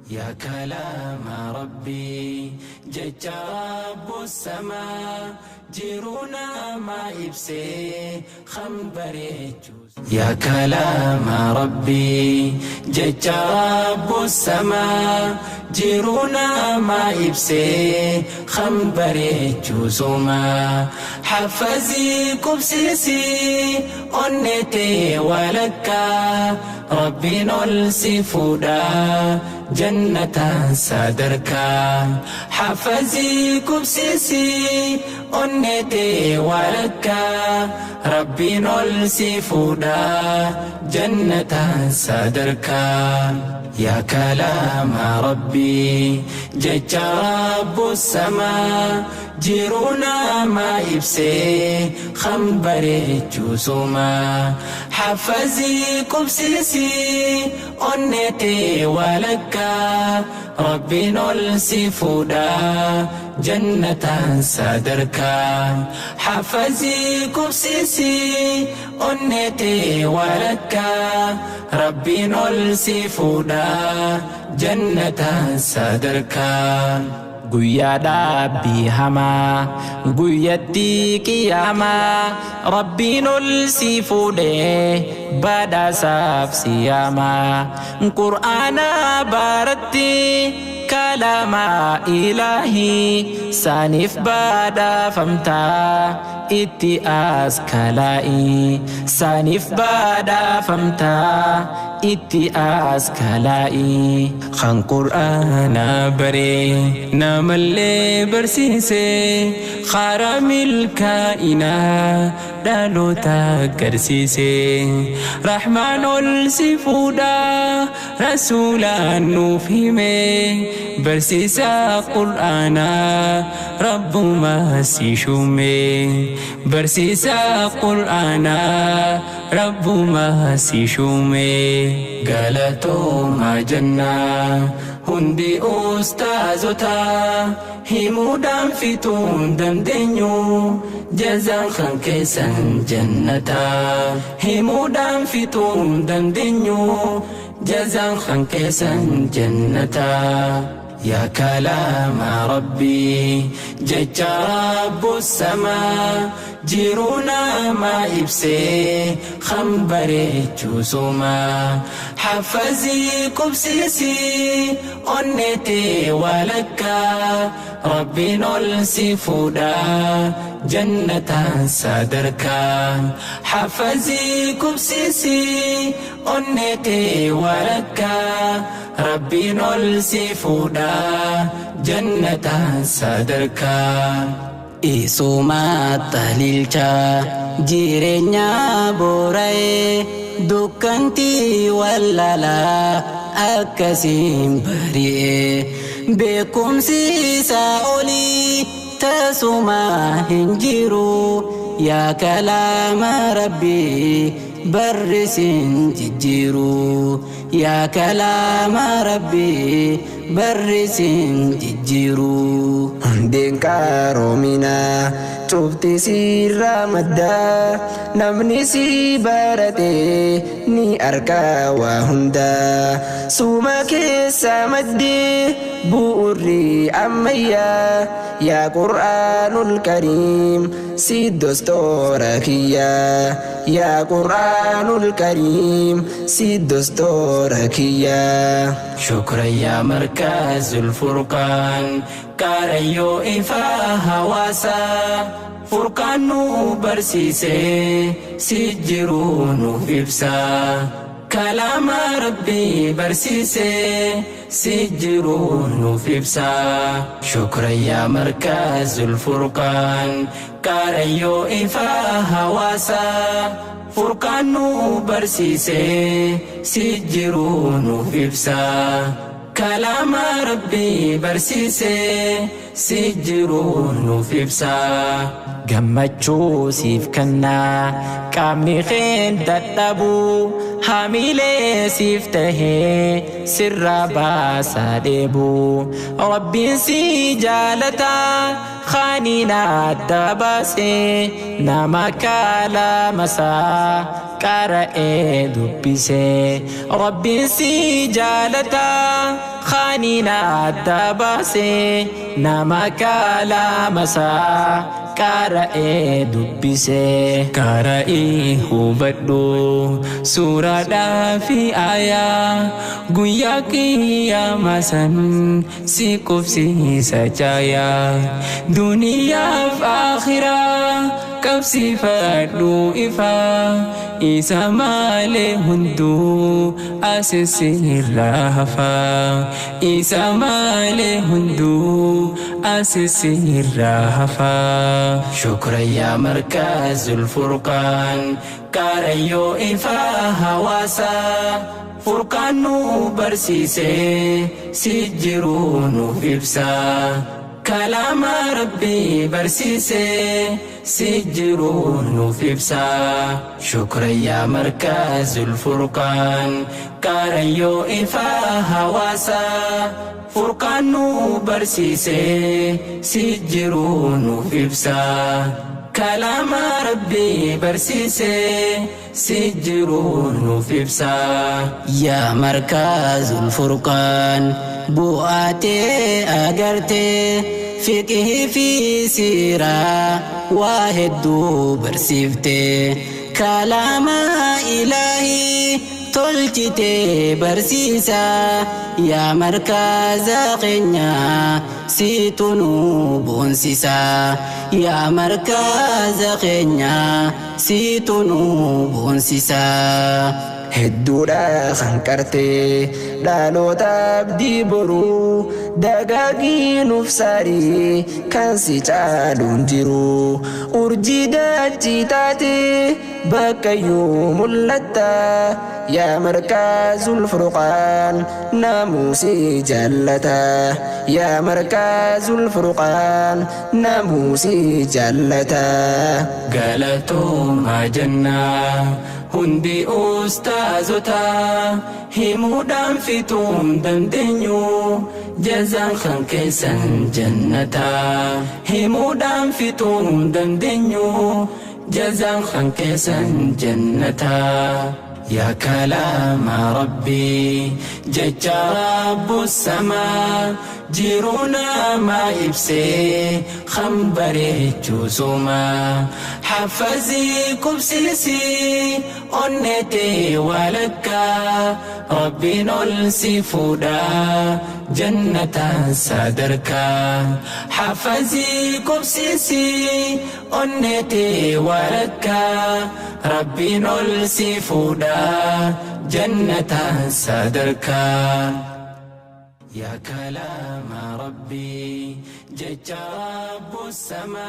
Yaa kalaama Rabbii, jecha Rabbu samaa, jiruu namaa ibsee kan bareechu. Yaa kalaama Rabbii, jecha Rabbu samaa, jiruu namaa ibsee kan bareechu sumaa. Hafazii qubsiisii onnetee walakkaa, Rabbiin ol si fuudhaa jannataan sadarkaa. Hafazii qubsiisii onnetee walakkaa, Rabbiin ol si fuudhaa jannataan sadarkaa. Yaa kalaama Rabbii, jecha Rabbu samaa, jiruu namaa ibsee kan bareechu sumaa. Hafazii qubsiisii onnetee walakkaa, Rabbiin ol si fuudhaa jannataan sadarkaa. Hafazii qubsiisii onnetee walakkaa, Rabbiin ol si fuudhaa jannataan sadarkaa. Guyyaa dhaabbii hamaa, guyyattii qiyaamaa, Rabbiin ol si fuudhee badhaasaaf si yaamaa. Qur'aana baaratti kalaama ilaahii, saaniif badhaafamtaa itti as kalaa'ii. Saaniif badhaafamtaa itti as kalaa'ii. Kan Qur'aana baree namallee barsiisee, karaa milkaa'inaa dhaloota agarsiisee. Rahmaan ol si fuudhaa rasuulaan nuuf hime, barsiisaa Qur'aanaa Rabbuma si shuume. Barsiisaa Qur'aanaa Rabbuma si shuume. Galatooma jannaa hundi ustaazota, himuudhaan fixuun dandeenyu, jazaan kan keessan jannata. Himuudhaan fixuun dandeenyu, jazaan kan keessan jannata. Yaa kalaama Rabbii, jecha Rabbu samaa, jiruu namaa ibsee kan bareechu sumaa. Hafazii qubsiisii onnetee walakkaa, Rabbiin ol si fuudhaa jannataan sadarkaa. Hafazii qubsiisii onnetee walakkaa, Rabbiin ol si fuudhaa jannataan sadarkaa. Isuma taliilcha jireenya boora'ee, dukkantii wallaalaa akkasiin bari'ee, beekumsi isaa olii tasuma hin jiru. Yaa kalaama Rabbii, barrisiin jijjiiru. Yaa kalaama Rabbii, barrisiin jijjiiru. Hundeen qaroominaa cufti sirraa maddaa, namni si barate ni argaa waa hundaa. Suma keessa maddee bu'urri ammayyaa, yaa Qur'aanul Kariim si dostoora kiyyaa. Yaa Qur'aanul Kariim si dostoora kiyyaa. Shukran yaa Markazul Furqaan, kaarayyoo ifaa hawaasaa. Furqaan nu barsiisee si jiruu nuuf ibsaa. Kalaama Rabbii barsiisee si jiruu nuuf ibsaa. Shukran yaa Markazul Furqaan, kaarayyoo ifaa hawaasaa. Furqaan nu barsiisee si jiruu nuuf ibsaa. Kalaama Rabbii barsiisee si jiruu nuuf ibsaa. Gammachuu siif kennaa qaamni keen dadhabu, hamilee siif tahee sirraa baasaa dheebu. Rabbiin si jaalata khaniin adda baasee, nama kalaamasaa qara'ee dubbisee. Rabbiin si jaalata Khaniin adda baasee nama kalaamasaa qara'ee dubbisee. Qara'ii hubadhu suuraadhaa fi aayaa guyyaa qiyyaama san si qubsiisa caayaa duniyaaf aakhiraa qabsiifadhu ifaa isa malee hunduu asisirraa hafaa isa malee hunduu asisirraa hafaa. شكرا يا مركز الفرقان كاريو إفا هواسا فرقان برسيسي سجرون إبسا كلام ربي برسيسي سجرون إبسا شكرا يا مركز الفرقان كاريو إفا هواسا فرقان برسيسي سجرون إبسا كلام ربي برسيسي سجرون إبسا يا مركز الفرقان بؤاتي أجرتي فقه في سيرة واحد برسيفتي كلام إلهي tolchite barsiisa yaa markaza keenya siitu nu boonsisa yaa markaza keenya siitu nu boonsisa. Hedduudha kan qartee dhaloota abdii boruu dagaagii nuuf saarii kan si caaluun jiru urjii dachii taate bakkayyuu mul'atta yaa markaazul furqaan namuusii jaallata yaa markaazul furqaan namuusii jaallata. Galatooma jannaa hundi ustaazota himuudhaan fixuun dandeenyu jazaan kan keessan jannata himuudhaan fixuun dandeenyu jazaan kan keessan jannata. يا كلام ربي جج رب السماء جيرونا ما إبسي خنبري جوزما حفزي كبسيسي أنتي ولكا ربي نلسي فودا جنة صدركا حفزي كبسيسي أنتي ولكا ربي نلسي فودا جنة صدركا يا كلام ربي جج رب السماء.